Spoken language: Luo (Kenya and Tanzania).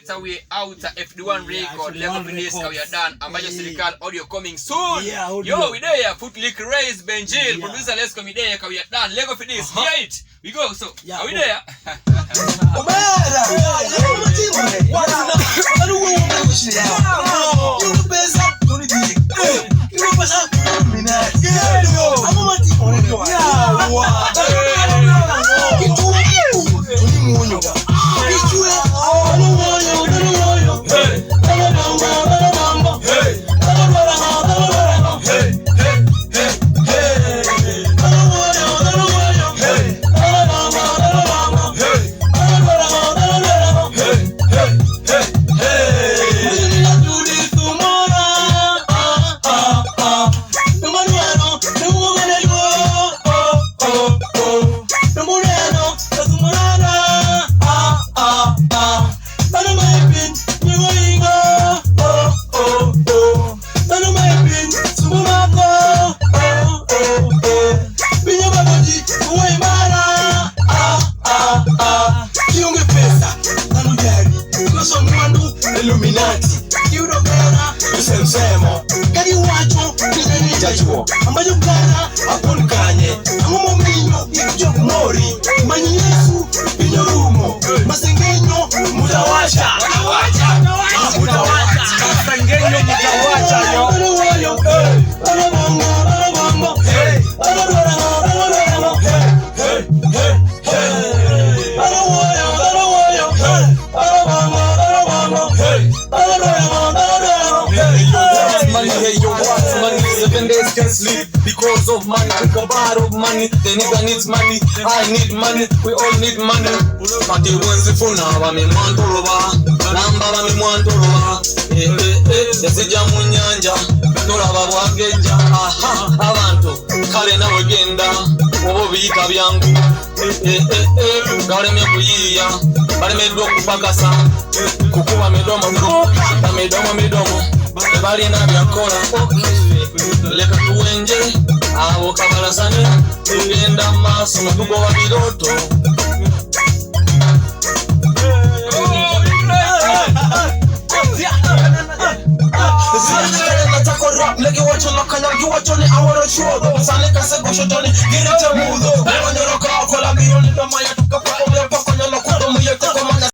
later we out FD1 record FD1 level for this Records. we are done ambacho serikal audio coming soon. Yeah, audio. Yo, we there Footlick Race Benjil Yeah. producer let's come there we are done Lego for this. Hear it. We go so. Yeah, Are we go. there? Illuminati Yudo bera Usemsemo Kagi wacho Jachuo Ambayo kara Apon kanye Ang'o momiyo ik jok mori Many Yesu piny orumo Masengenyo mutawacha Mutawacha Masengenyo mutawacha yo. Bano woyo Bano bongo Bano bongo Bano dwarango Bano dwarango Bano woyo Bano woyo Bano bongo Bano bongo Bano dwarango Bano dwarango Money, hey, yo, what's money? 7 days can't sleep because of money. Think about of money. The nigga needs money. I need money. We all need money. Kati bwenzifuna bamimwantoloba namba bamimwantoloba Eh, eh, eh, yazijja mu nnyanja tolaba bwagejja aha abantu kale nawe genda oba obiyita byangu Eh, eh, eh, galemye kuyiiya balemeddwa okupakasa kukuba midomo midomo midomo tebalina byakola leka tuwenje abo kabalasane tugenda maaso nga tugoba birooto. Oh, we right. Giwacho ni awaro chuodho sani kasego shotoni girite mudho Onyoro ka okola biro nindo maya